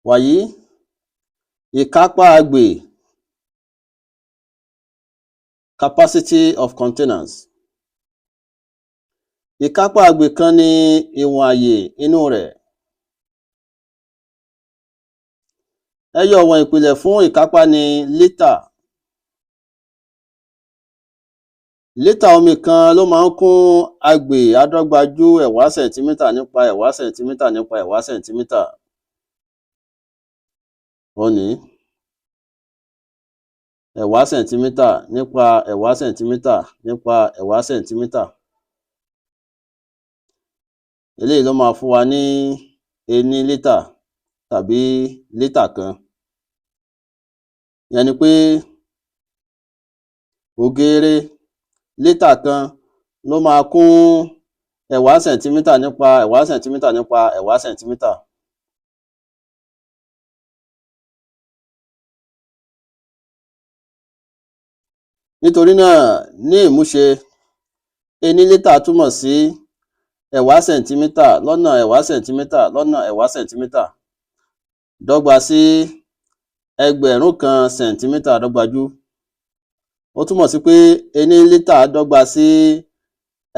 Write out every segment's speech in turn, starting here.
Wàyí, ìkápá agbè, capacity of containers. Ìkápá agbè kan ni ìwọ̀n àyè inú rẹ̀. Ẹyọ ìwọ̀n ìpìlẹ̀ fún ìkápá ni lítà. Lítà omi kan ló máa ń kún agbè adọ́gbajú ẹ̀wá sẹ̀ǹtímítà nípa ẹ̀wá sẹ̀ǹtímítà nípa ẹ̀wá sẹ̀ǹtímítà. Òhun nìí. Ẹ̀wá sẹ̀ǹtímítà nípa ẹ̀wá sẹ̀ǹtímítà nípa ẹ̀wá sẹ̀ǹtímítà. Eléyìí ló máa fún wa ní ení lítà tàbí lítà kan. Ìyẹn ni pé ògeere lítà kan ló máa kún ẹ̀wá sẹ̀ǹtímítà nípa ẹ̀wá sẹ̀ǹtímítà nípa ẹ̀wá sẹ̀ǹtímítà. Nítorí náà, ní ìmúṣe, ení lítà túmọ̀ sí ẹ̀wá sẹ̀ǹtímítà lọ́nà ẹ̀wá sẹ̀ǹtímítà lọ́nà ẹ̀wá sẹ̀ǹtímítà dọ́gba sí ẹgbẹ̀rún kan sẹ̀ǹtímítà dọ́gbajú. Ó túmọ̀ sí pé ení lítà dọ́gba sí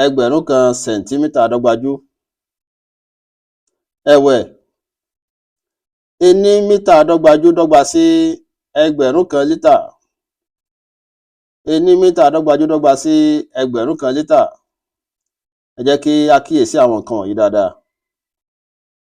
ẹgbẹ̀rún kan sẹ̀ǹtímítà dọ́gbajú. Ẹ̀wẹ̀, ení mítà dọ́gbajú dọ́gba sí ẹgbẹ̀rún kan lítà. Ení mítà dọ́gbajú dọ́gba sí ẹgbẹ̀rún kan lítà. Ẹ jẹ́ kí á kíyèsí àwọn nǹkan wọ̀nyí dáadáa.